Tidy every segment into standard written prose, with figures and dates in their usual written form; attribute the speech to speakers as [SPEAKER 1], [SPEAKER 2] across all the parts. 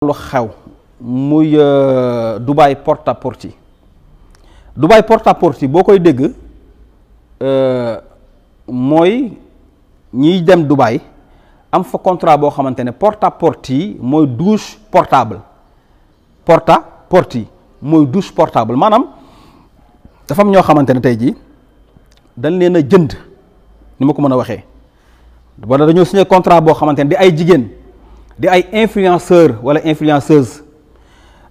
[SPEAKER 1] lu xew muy Dubai porte-à-porte Dubai porte-à-porte boo koy dégg mooy ñiy dem Dubai am fa contrat boo xamante ne porte-à-porte yi mooy douche portable porte-à-porte yi mooy douche portable maanaam dafa am ñoo xamante ne tey jii dañ leen a jënd ni ma ko mën a waxee wala dañoo signé contrat boo xamante ne di ay jigéen di ay influenceur wala influenceuse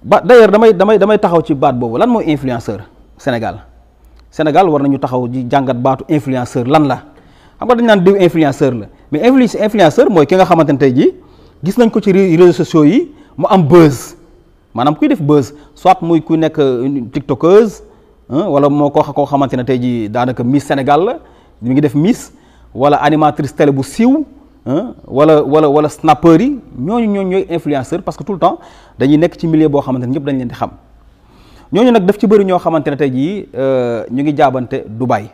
[SPEAKER 1] ba d'ailleurs damay taxaw ci baat boobu lan mooy influenceur Sénégal war nañu taxaw ji jàngat baatu influenceur lan la xam nga dañ naan diw influenceur la mais influenceur mooy ki nga xamante ne tey jii gis nañ ko ci réseaux sociaux yi mu am buzz maanaam kuy def buzz soit muy ku nekk tiktokeuse wala moo koo xamante ne tey jii daanaka Miss Sénégal la mi ngi def Miss wala animatrice télé bu siiw wala snapper yi ñooy influenceur parce que tout le temps dañuy nekk ci milieu boo xamante ne ñëpp dañ leen di xam ñooñu nag daf ci bëri ñoo xamante ne tey jii ñu ngi jaabante Dubaï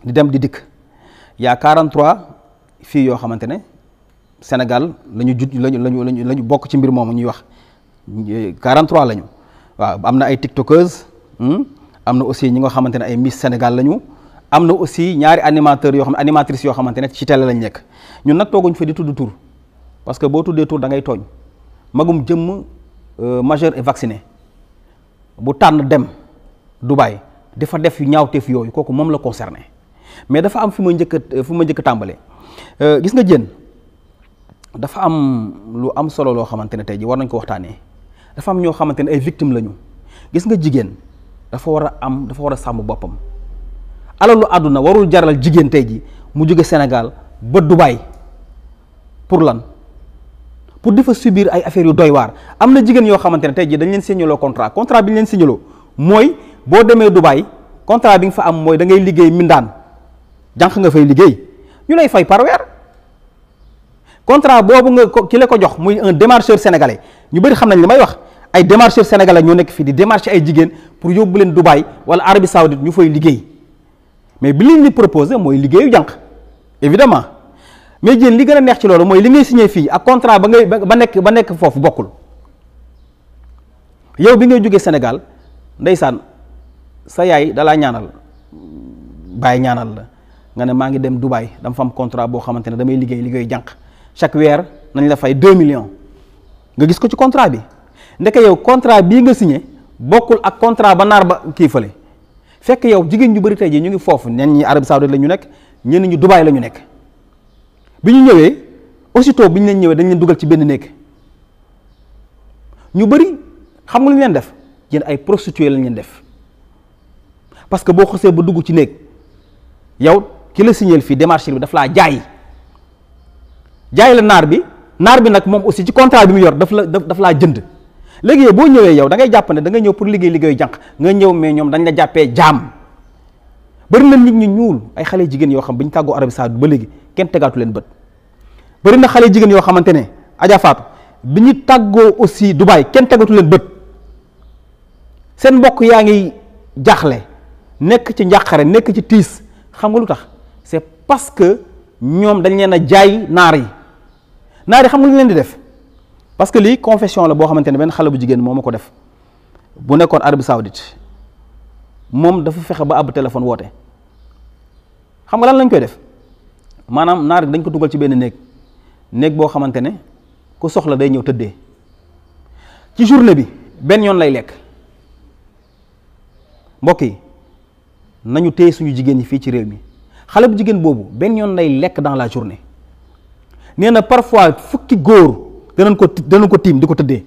[SPEAKER 1] di dem di dikk y'a 43 filles yoo xamante ne Sénégal lañu bokk ci mbir moomu ñuy wax 43 lañu waaw am na ay tiktokeuses am na aussi ñi nga xamante ne ay Miss Sénégal lañu am na aussi ñaari animateurs yoo xam ne animatrices yoo xamante ne ci télé lañ nekk ñun nag tooguñ fa di tudd tur parce que boo tuddee tur da ngay tooñ magum jëmm majeur et vacciné bu tànn dem Dubaï di fa def yu ñaawteef yooyu kooku moom la concerné mais dafa am fi ma njëkk tàmbalee gis nga jën dafa am lu am solo loo xamante ne tey ji war nañ ko waxtaanee dafa am ñoo xamante ne ay victimes lañu gis nga jigéen dafa war a sàmm boppam alalu àdduna warul jaral jigéen tey ji mu jóge Sénégal ba Dubaï pour lan pour di fa subir ay affaires yu doy waar am na jigéen yoo xamante ne tey jii dañ leen signaloo contrat bi ñu leen signaloo mooy boo demee Dubaï contrat bi nga fa am mooy da ngay liggéey mindaan jànq nga fay liggéey ñu lay fay par weer contrat boobu nga ko ki la ko jox muy un démarcheur sénégalais ñu bëri xam nañ li may wax ay démarcheurs sénégalais ñoo nekk fii di démarcher ay jigéen pour yóbbu leen Dubaï wala Arabie Saoudite ñu fay liggéey mais bi liñ li proposé mooy liggéeyu jànq évidemment mais jën li gën a neex ci loolu mooy li ngay signé fii ak contrat ba nekk foofu bokkul yow bi ngay jógee Sénégal ndeysaan sa yaay dalaa ñaanal bàyyi ñaanal la nga ne maa ngi dem Dubaï dama fa am contrat boo xamante ne damay liggéeyu jànq chaque weer nañ la fay 2 millions nga gis ko ci contrat bi ndeke yow contrat bii nga signé bokkul ak contrat ba naar ba kii fële fekk yow jigéen ñu bëri tey jii ñu ngi foofu ñenn ñi Arabie Saoudite la ñu nekk ñenn ñu Dubaï la ñu nekk bi ñu ñëwee aussitôt bi ñu leen ñëwee dañ leen dugal ci benn néeg ñu bëri xam nga lu ñu leen def yéen ay prostituées lañ leen def parce que boo xasee ba dugg ci néeg yow ki la signal fii démarche bi daf laa jaay la naar bi nag moom aussi ci contrat bi mu yor daf laa jënd léegi yow boo ñëwee yow da ngay jàpp ne da nga ñëw pour liggéeyu jànq nga ñëw mais ñoom dañ la jàppee jaam bëri na nit ñu ñuul ay xale jigéen yoo xam bi ñu tàggoo Arabie Saoudite ba léegi kenn tegaatu leen bët bëri na xale jigéen yoo xamante ne Adja Fatou bi ñu tàggoo aussi Dubaï kenn tegatu leen bët seen mbokk yaa ngi jaaxle nekk ci njàqare nekk ci tiis xam nga lu tax c'est parce que ñoom dañ leen a jaay naar yi xam nga lu leen di def parce que lii confession la boo xamante ne benn xale bu jigéen moo ma ko def bu nekkoon Arabie Saoudite moom dafa fexe ba àbb téléphone woote xam nga lan lañ koy def maanaam naar dañ ko dugal ci benn néeg boo xamante ne ku soxla day ñëw tëddee ci journée bi benn yoon lay lekk mbokk yi nañu téye suñu jigéen ñi fii ci réew mi xale bu jigéen boobu benn yoon lay lekk dans la journée nee na parfois fukki góor danañ ko tiim di ko tëddee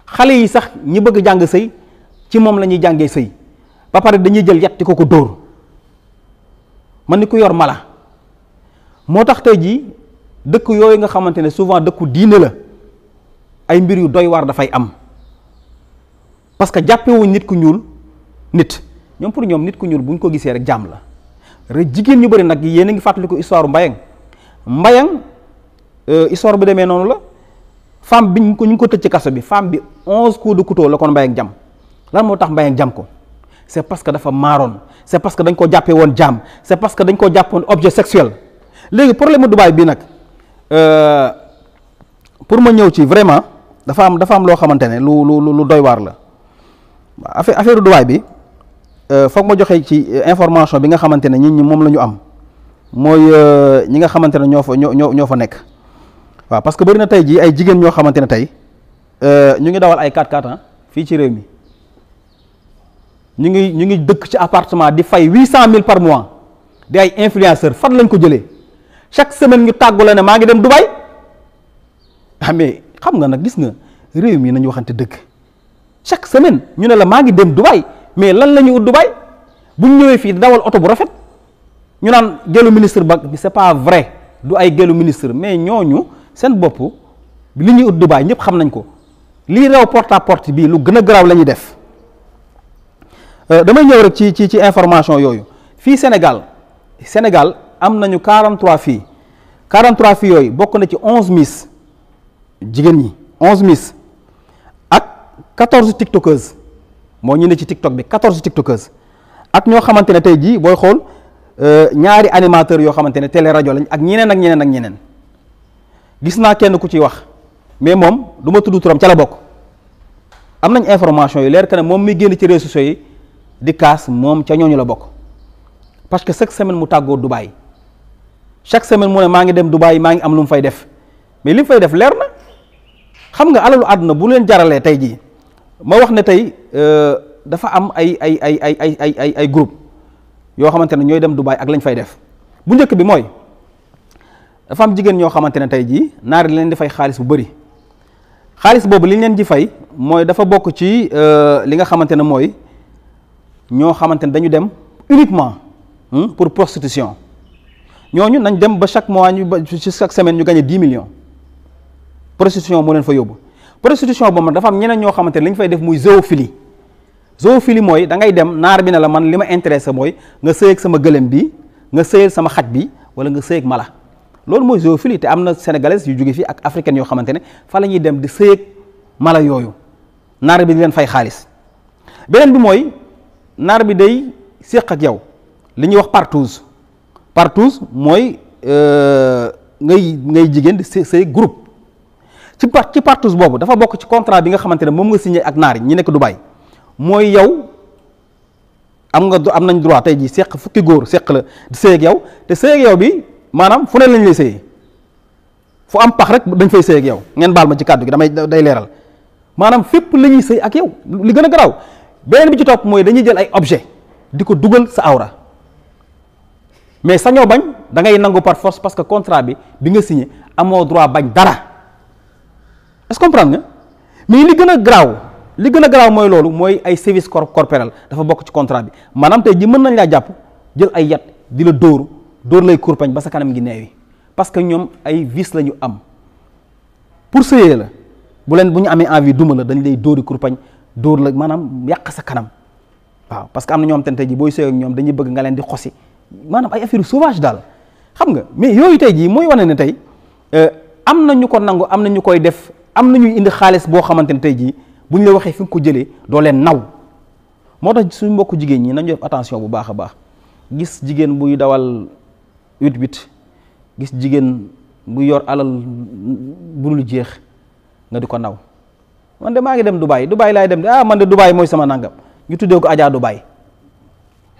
[SPEAKER 1] xale yi sax ñi bëgg jàng sëy ci moom la ñuy jàngee sëy ba pare dañuy jël yat di ko dóor man ni ku yor mala moo tax tey jii dëkk yooyu nga xamante ne souvent dëkku diine la ay mbir yu doy waar dafay am parce que jàppewuñ nit ku ñuul nit ñoom pour ñoom nit ku ñuul bu ñu ko gisee rek jaam la rek jigéen ñu bëri nag yéen a ngi fàttaliku histoire mbayang histoire bi demee noonu la femme bi ñu ngi ko tëj ci kaso bi femme bi 11 coups de couteau la kon mbayang jam lan moo tax mbayang jam ko c'est parce que dafa maaroon c'est parce que dañ ko jàppee woon jaam c'est parce que dañ ko jàppoon objet sexuel léegi problème mu Dubaï bii nag pour ma ñëw ci vraiment dafa am loo xamante ne lu doy waar la affaire Dubaï bi foog ma joxe ci information bi nga xamante ne nit ñi moom la ñu am mooy ñi nga xamante ne ñoo fa nekk waaw parce que bëri na tey jii ay jigéen ñoo xamante ne tey ñu ngi dawal ay 4x4 fii ci réew mi ñu ngi dëkk ci appartement di fay 800 000 par mois di ay influenceur fan lañ ko jëlee chaque semaine ñu tàggu la ne maa ngi dem Dubaï mais xam nga nag gis nga réew mi nañu waxante dëgg chaque semaine ñu ne la maa ngi dem Dubaï mais lan la ñuy ut Dubaï bu ñu ñëwee fii dawal oto bu rafet ñu naan gelu ministre ba c'est pas vrai du ay gelu ministre mais ñooñu seen bopp li ñuy ut Dubaï ñëpp xam nañ ko lii rew porte à porte bii lu gën a garaaw la ñuy def damay ñëw rek ci information yooyu fii Sénégal am nañu 43 filles 43 filles yooyu bokk na ci 11 miss jigéen ñi 11 miss ak 14 tiktokeuses moo ñu ne ci tiktok bi 14 tiktokeuses ak ñoo xamante ne tey jii booy xool ñaari animateurs yoo xamante ne télé rajo lañ ak ñeneen gis naa kenn ku ciy wax mais moom du ma tudd turam ca la bokk am nañ information yu leer que ne moom mi génn ci réseaux sociaux yi di kaas moom ca ñooñu la bokk parce que chaque semaine mu tàggoo Dubaï chaque semaine mu ne maa ngi dem Dubaï maa ngi am lu mu fay def mais li mu fay def leer na xam nga alalu àdduna bu leen jaralee tey jii ma wax ne tey dafa am ay groupe yoo xamante ne ñooy dem Dubaï ak lañ fay def bu njëkk bi mooy dafa am jigéen ñoo xamante ne tey jii naari leen di fay xaalis bu bëri xaalis boobu li ñu leen di fay mooy dafa bokk ci li nga xamante ne mooy ñoo xamante ne dañu dem uniquement pour prostitution ñooñu nañ dem ba chaque mois chaque semaine ñu gagné 10 millions prostitution moo leen fa yóbbu prostitution boobu dafa am ñeneen ñoo xamante ne li ñu fay def muy zoophilie mooy da ngay dem naar bi ne la man li ma intéressé mooy nga sëy ak sama gëlëm bi nga sëyal sama xaj bi wala nga sëy ak mala loolu mooy zoophilie te am na sénégalaises yu jóge fii ak africaines yoo xamante ne fa la ñuy dem di sëy ak mala yooyu naar bi di leen fay xaalis beneen bi mooy naar bi day séq ak yow li ñuy wax partouze mooy ngay jigéen di sëy groupe ci partouze boobu dafa bokk ci contrat bi nga xamante ne moom nga signé ak naar yi ñi nekk Dubaï mooy yow am nañ droit tey jii séq fukki góor séq la di sëy ak yow te sëy ak yow bi maanaam fu ne lañ lay sëyee fu am pax rek dañ fay sëy ak yow ngeen baal ma ci kàddu gi day leeral maanaam fépp la ñuy sëy ak yow li gën a garaaw beneen bi ci topp mooy dañuy jël ay objet di ko dugal sa awra mais sañoo bañ da ngay nangu par force parce que contrat bi nga signé amoo droit bañ dara est-ce que comprendre nga mais li gën a garaaw mooy loolu mooy ay service corporel dafa bokk ci contrat bi maanaam tey ji mën nañ laa jàpp jël ay yat di la dóor lay kurpañ ba sa kanam ngi neewi parce que ñoom ay vice la ñu am pour sëyee la bu ñu amee envie duma la dañ lay dóori kurpañ dóor la maanaam yàq sa kanam waaw parce que am na ñoom tey jii booy sëy ak ñoom dañuy bëgg nga leen di xosi maanaam ay affaire sauvage daal xam nga mais yooyu tey jii mooy wane ne tey am na ñu ko nangu am na ñu koy def am na ñuy indi xaalis boo xamante ne tey jii bu ñu la waxee fi nga ko jëlee doo leen naw moo tax suñu mbokku jigéen ñi nañu def attention bu baax a baax gis jigéen buy dawal 8-8 gis jigéen buy yor alal bu dul jeex nga di ko naw man de maa ngi dem Dubaï laay dem man de Dubaï mooy sama nangam ñu tuddee ko Adja Dubaï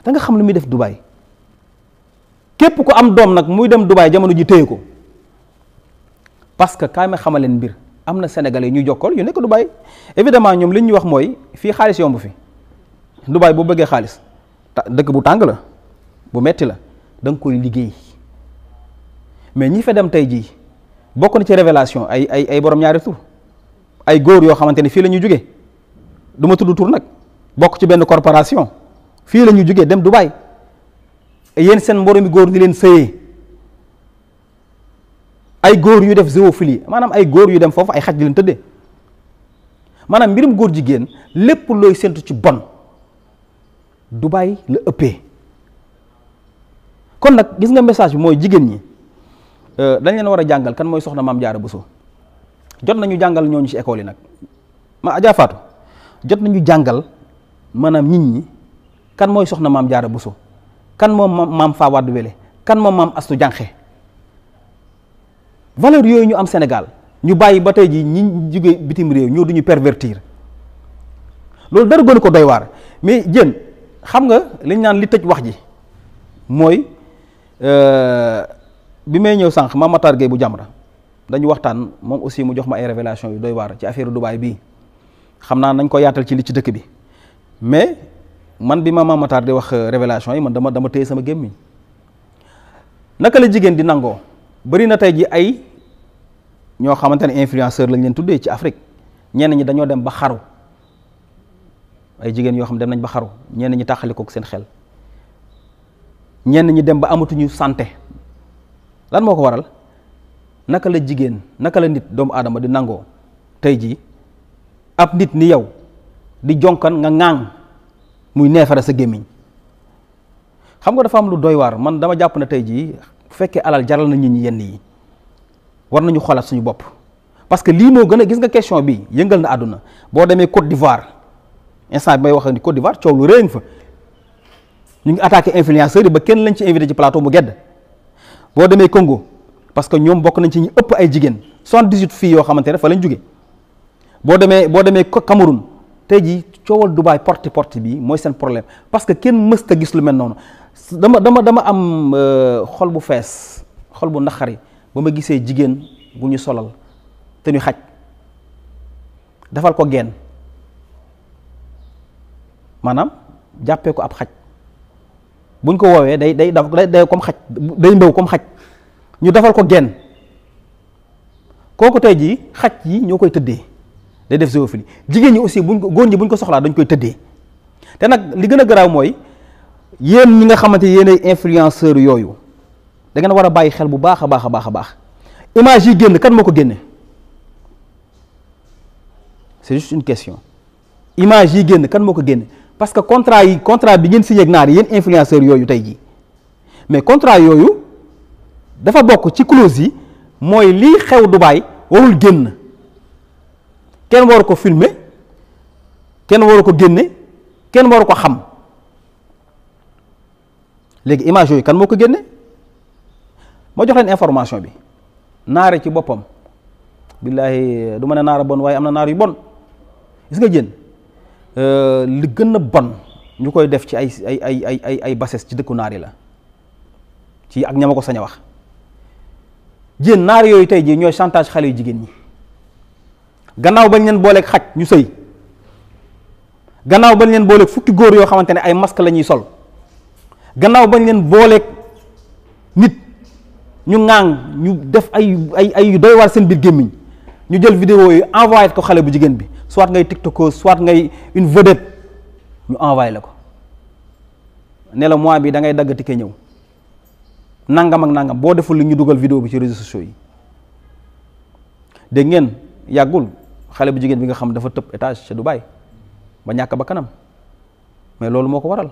[SPEAKER 1] da nga xam lu muy def Dubaï képp ku am doom nag muy dem Dubaï jamono ji téye ko parce que kaay ma xamal leen mbir am na sénégalais ñuy jokkool yu nekk Dubaï évidemment ñoom li ñuy wax mooy fii xaalis yomb fi Dubaï boo bëggee xaalis dëkk bu tàng la bu metti la da nga koy liggéey mais ñi fa dem tey jii bokk na ci révélation ay borom ñaari tur ay góor yoo xamante ne fii la ñuy jógee du ma tudd tur nag bokk ci benn corporation fii la ñuy jógee dem Dubaï yéen seen mboromi góor di leen sëyee ay góor yu def zoophilie maanaam ay góor yu dem foofu ay xaj di leen tëddee maanaam mbirum góor jigéen lépp looy séntu ci bon Dubaï la ëppee kon nag gis nga message bi mooy jigéen ñi dañ leen war a jàngal kan mooy soxna Maam Jaara Buso jot nañu jàngal ñooñu ci école yi nag ma Adja Fatou jot nañu jàngal maanaam nit ñi kan mooy soxna Maam Jaara Buso kan moom maam Faa Wade Wele kan moom maam Astu Jànxe valeur yooyu ñu am Sénégal ñu bàyyi ba tey ji ñi jóge bitim réew ñoo duñu pervertir loolu dara gënu ko doy waar. mais jën xam nga liñ naan li tëj wax ji mooy bi may ñëw sànq Mame Matar Gueye bu Jamra dañu waxtaan moom aussi mu jox ma ay révélation yu doy waar ci affaire Dubaï bii xam naa nañ ko yaatal ci li ci dëkk bi mais man bi ma Mame Matar di wax révélation yi man dama téye sama gémmiñ. naka la jigéen di nangoo bari na tey ji ay ñoo xamante ne influenceur lañ leen tuddee ci Afrique ñenn ñi dañoo dem ba xaru ay jigéen yoo xam dem nañ ba xaru ñenn ñi tàqaliko ak seen xel ñenn ñi dem ba amatuñu santé lan moo ko waral naka la jigéen naka la nit doomu aadama di nangoo tey jii ab nit ni yow di jonkan nga ŋaaŋ muy neefare sa gémmiñ xam nga dafa am lu doy waar man dama jàpp na tey jii bu fekkee alal jaral na nit ñi yenn yi war nañu xoolaat suñu bopp parce que lii moo gën a gis nga question bi yëngal na àdduna boo demee Côte d'Ivoire instant bi may wax ni Côte d'Ivoire coow lu réy fa ñu ngi attaqué influenceurs yi ba kenn lañ ci invité ci plateau mu gedd boo demee Congo parce que ñoom bokk nañ ci ñi ëpp ay jigéen 78 filles yoo xamante ne fa lañ jóge boo demee Cameroun tey jii coowal Dubaï porte bi mooy seen problème parce que kenn mësta gis lu mel noonu dama am xol bu fees xol bu naqari ba ma gisee jigéen bu ñu solal te ñu xaj defal ko genn maanaam jàppee ko ab xaj buñ ko woowee day comme xaj day mbew comme xaj ñu defal ko genn kooku tey jii xaj yi ñoo koy tëddee day def zoophilie jigéen ñi aussi góor ñi buñ ko soxlaa dañ koy tëddee te nag li gën a garaaw mooy yéen ñi nga xamante yéenay influenceur yooyu da ngeen war a bàyyi xel bu baax a baax image yi génn kan moo ko génne c'est juste une question image yi génn kan moo ko génne parce que contrat bi ngeen signé ak naar yi yéen influenceur yooyu tey jii mais contrat yooyu dafa bokk ci clause yi mooy lii xew Dubaï warul génn kenn waru ko filmer kenn waru ko génne kenn waru ko xam léegi image yooyu kan moo ko génne moo jox leen information bi naare ci boppam billaahi du ma ne naara bon waaye am na naar yu bon gis nga jën li gën a bon ñu koy def ci ay bases ci dëkku naar yi la ci ak ñama ko sañ a wax jën naar yooyu tey jii ñooy chantage xale yu jigéen ñi gannaaw bañ leen booleeg xaj ñu sëy gannaaw bañ leen booleeg fukki góor yoo xamante ne ay masque la ñuy sol gannaaw bañ leen booleeg nit ñu ŋaaŋ ñu def ay doy waar seen biir gémmiñ ñu jël vidéo yi envoyé ko xale bu jigéen bi soit ngay tiktokeuse soit ngay une vedette ñu envoyé la ko ne la mois bi da ngay dagg ticket ñëw nangam ak nangam boo deful li ñu dugal vidéo bi ci réseaux sociaux yi dégg ngeen yàggul xale bu jigéen bi nga xam dafa tëb étage ca Dubaï ba ñàkk ba kanam mais loolu moo ko waral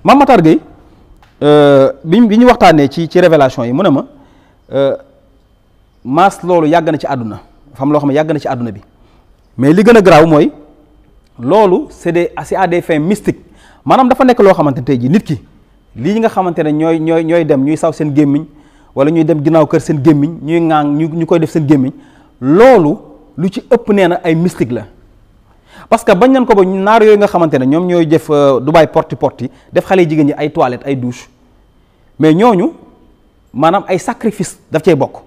[SPEAKER 1] Mame Matar Gueye bi ñu waxtaanee ci révélation yi mu ne ma maas loolu yàgg na ci àdduna fam loo xam ne yàgg na ci àdduna bi mais li gën a garaaw mooy loolu c'est à des fins mystiques maanaam dafa nekk loo xamante ne tey jii nit ki lii nga xamante ne ñooy dem ñuy saw seen gémmiñ wala ñuy dem ginnaaw kër seen gémmiñ ñuy ŋaang ñu koy def seen gémmiñ loolu lu ci ëpp nee na ay mystique la parce que bañ nañ ko ba naar yooyu nga xamante ne ñoom ñooy def Dubaï porte yi def xale jigéen ñi ay toilettes ay douche mais ñooñu maanaam ay sacrifice daf cey bokk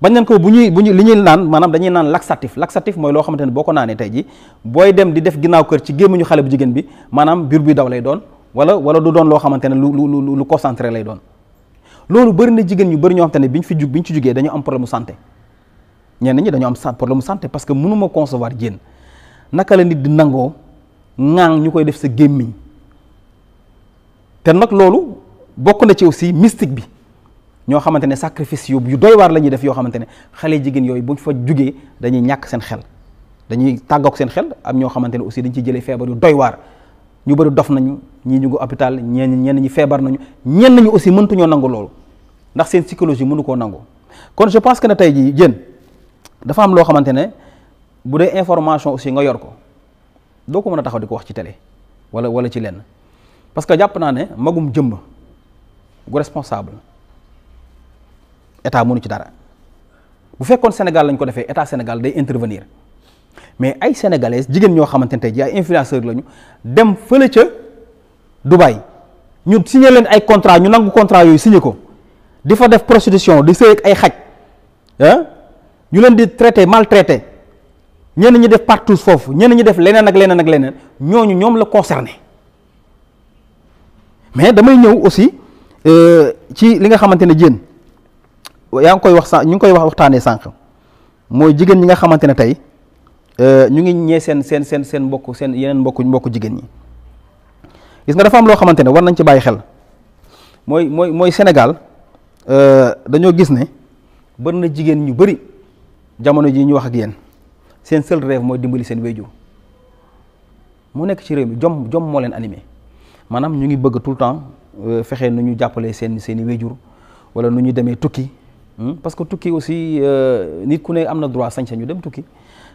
[SPEAKER 1] bañ nañ ko bu ñuy li ñuy naan maanaam dañuy naan laxatif mooy loo xamante ne boo ko naanee tey ji booy dem di def ginnaaw kër ci gémmiñu xale bu jigéen bi maanaam biir buy daw lay doon wala du doon loo xamante ne lu concentré lay doon loolu bëri na jigéen ñu bëri ñoo xamante ne biñ ci jugee dañu am problème mu santé ñenn ñi dañu am problème mu santé parce que mënuma concevoir jéen naka la nit di nangoo ŋaang ñu koy def sa gémmiñ te nag loolu bokk na ci aussi mystique bi ñoo xamante ne sacrifice yu doy waar la ñuy def yoo xamante ne xale jigéen yooyu buñ fa jugee dañuy ñàkk seen xel dañuy tàggook seen xel am ñoo xamante ne aussi dañ ciy jëlee feebar yu doy waar ñu bëri dof nañu ñii ñu ngi hôpital ñenn ñi feebar nañu ñenn ñi aussi mëntuñoo nangu loolu ndax seen psychologie mënu koo nangu kon je pense que ne tey jii jën dafa am loo xamante ne bu dee information aussi nga yor ko doo ko mën a taxaw di ko wax ci télé wala ci lenn parce que jàpp naa ne magum jëmb gu responsable état mënu ci dara bu fekkoon Sénégal lañ ko defee état Sénégal day intervenir mais ay sénégalaises jigéen ñoo xamante ne tey jii ay influenceurs lañu dem fële ca Dubaï ñu signé leen ay contrat ñu nangu contrat yooyu signé ko di fa def prostitution di sëy ak ay xaj ñu leen di traité maltraité ñenn ñi def partout foofu ñenn ñi def leneen ak leneen ak leneen ñooñu ñoom la concerné mais damay ñëw aussi ci li nga xamante ne jéen yaa ngi koy wax sànq ñu ngi koy waxtaanee sànq mooy jigéen ñi nga xamante ne tey ñu ngi ñee seen mbokk seen yeneen mbokku jigéen ñi gis nga dafa am loo xamante ne war nañ ci bàyyi xel mooy Sénégal dañoo gis ne bari na jigéen ñu bari jamono ji ñu wax ak yéen seen seul rêve mooy dimbali seen wéjur mu nekk ci réew mi jom moo leen animé maanaam ñu ngi bëgg tout le temps fexe nu ñu jàppale seen i wéjur wala nu ñu demee tukki parce que tukki aussi nit ku ne am na droit sañ-sañ ñu dem tukki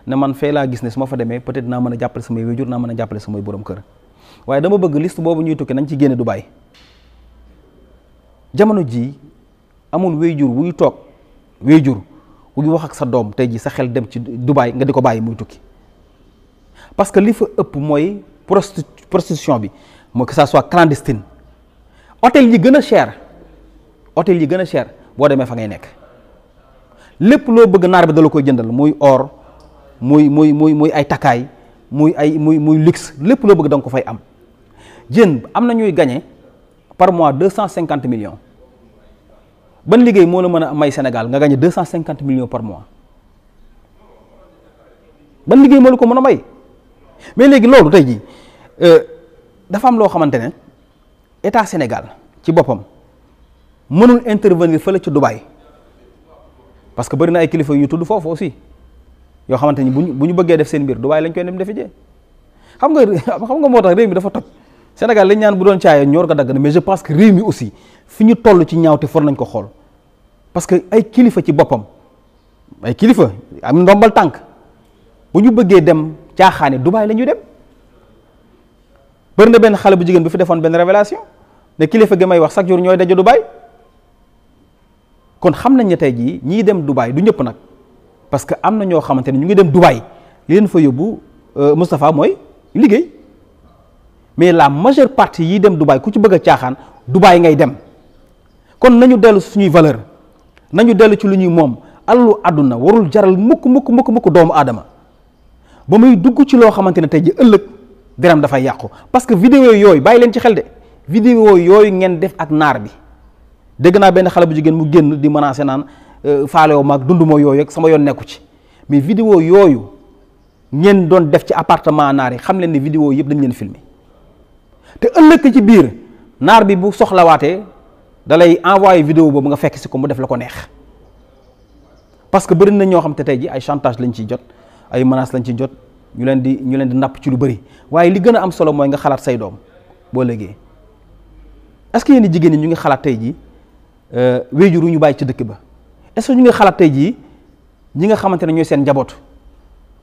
[SPEAKER 1] ne man fee laa gis ne su ma fa demee peut-être naa mën a jàppale samay wéjur naa mën a jàppale samay borom kër waaye dama bëgg liste boobu ñuy tukki nañ ci génne Dubaï jamono ji amul wéjur wuy toog wéjur wuy wax ak sa doom tey ji sa xel dem ci Dubaï nga di ko bàyyi muy tukki parce que li fa ëpp mooy prostitution bi mooy que ça soit clandestine hôtel yi gën a cher boo demee fa ngay nekk lépp loo bëgg naar bi dala koy jëndal muy or muy ay takkaay muy luxe lépp loo bëgg da nga ko fay am jën am na ñuy gagné par mois 250 millions ban liggéey moo la mën a may Sénégal nga gagné 250 millions par mois ban liggéey moo la ko mën a may mais léegi loolu tey jii dafa am loo xamante ne état Sénégal ci boppam mënul intervenir fële ci Dubaï parce que bari na ay kilifa yu ñu tudd foofu aussi yoo xamante ni bu ñu bëggee def seen mbir Dubaï lañ koy dem defi jee xam nga moo tax réew mi dafa toj Sénégal lañ ñaan bu doon caaya ñoor nga dagg na mais je pense que réew mi aussi fi ñu toll ci ñaawte for nañ ko xool parce que ay kilifa ci boppam ay kilifa am ndombal tànk bu ñu bëggee dem caaxaane Dubaï la ñuy dem bari na benn xale bu jigéen bi fi defoon benn révélation ne kilifa gi may wax chaque jour ñooy daje Dubaï kon xam nañ ne tey jii ñii dem Dubaï du ñëpp nag parce que am na ñoo xamante ne ñu ngi dem Dubaï li leen fa yóbbu Moustapha mooy liggéey mais la majeure partie yi dem Dubaï ku ci bëgg a caaxaan Dubaï ngay dem kon nañu dellu suñuy valeur nañu dellu ci lu ñuy moom alalu àdduna warul jaral mukk doomu aadama ba muy dugg ci loo xamante ne tey ji ëllëg deram dafay yàqu parce que vidéo yooyu bàyyi leen ci xel de vidéo yooyu ngeen def ak naar bi dégg naa benn xale bu jigéen mu génn di menacer naan faalewo maag dund moo yooyu ak sama yoon nekku ci mais vidéo yooyu ngeen doon def ci appartement naar yi xam leen ne vidéo yëpp dañ leen filmer te ëllëg ci biir naar bi bu soxlawaatee da lay envoyé vidéo boobu nga fekk si ko mu def la ko neex parce que bëri na ñoo xam te tey ji ay chantage lañ ciy jot ay menaces lañ ciy jot ñu leen di napp ci lu bëri waaye li gën a am solo mooy nga xalaat say doom boo léegi est-ce que yéen jigéen ñi ñu ngi xalaat tey ji wéjur yu ñu bàyyi ci dëkk ba est-ce que ñu ngi xalaat tey jii ñi nga xamante ne ñooy seen njaboot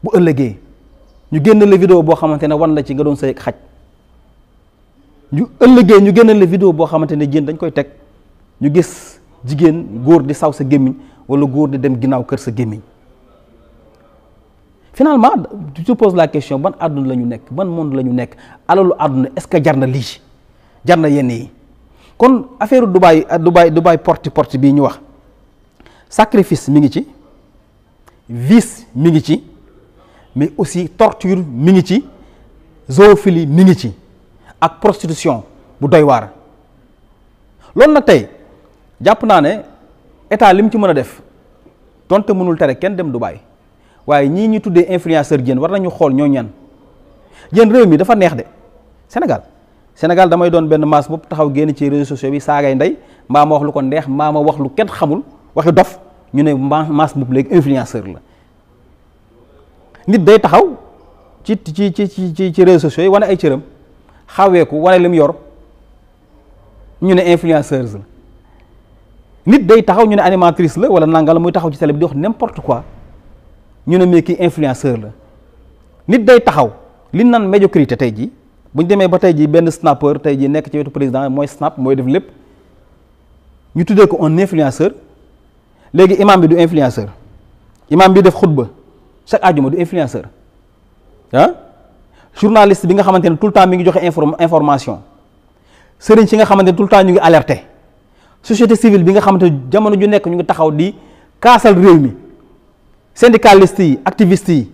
[SPEAKER 1] bu ëllëgee ñu génn la vidéo boo xamante ne wan la ci nga doon sëy ak xaj ñu ëllëgee ñu génn la vidéo boo xamante ne jigéen dañ koy teg ñu gis jigéen góor di saw sa gémmiñ wala góor di dem ginnaaw kër sa gémmiñ finalement tu te poses la question ban àdduna la ñu nekk ban monde la ñu nekk alalu àdduna est-ce que jar na lii jar na yenn yi kon affaire Dubaï porte bii ñu wax sacrifice mi ngi ci vice mi ngi ci mais aussi torture mi ngi ci zoophilie mi ngi ci ak prostitution bu doy waar loolu nag tey jàpp naa ne état li mu ci mën a def donte mënul tere kenn dem Dubaï waaye ñii ñu tuddee influenceur jën war nañu xool ñoo ñan jën réew mi dafa neex de Sénégal damay doon benn maas bopp taxaw génn ci réseaux sociaux bi saagay ndey mbaa ma wax lu ko neex mbaa ma wax lu kenn xamul waxi dof ñu ne maas bopp léegi influenceur la nit day taxaw ci réseaux sociaux yi wane ay cëram xaweeku wane li mu yor ñu ne influenceuse la nit day taxaw ñu ne animatrice la wala nanga la muy taxaw ci télé bi di wax n'importe quoi ñu ne mais kii influenceur la nit day taxaw li naan médiocrité tey jii bu ñu demee ba tey jii benn snapper tey jii nekk ci wetu président mooy snap mooy def lépp ñu tuddee ko un influenceur léegi imam bi du influenceur imam bi def xutba chaque àjjuma du influenceur ah journaliste bi nga xamante ne tout le temps mi ngi joxe information sëriñ si nga xamante ne tout le temps ñu ngi alerté société civile bi nga xamante ne jamono ju nekk ñu ngi taxaw di kaasal réew mi syndicalistes yi activistes yi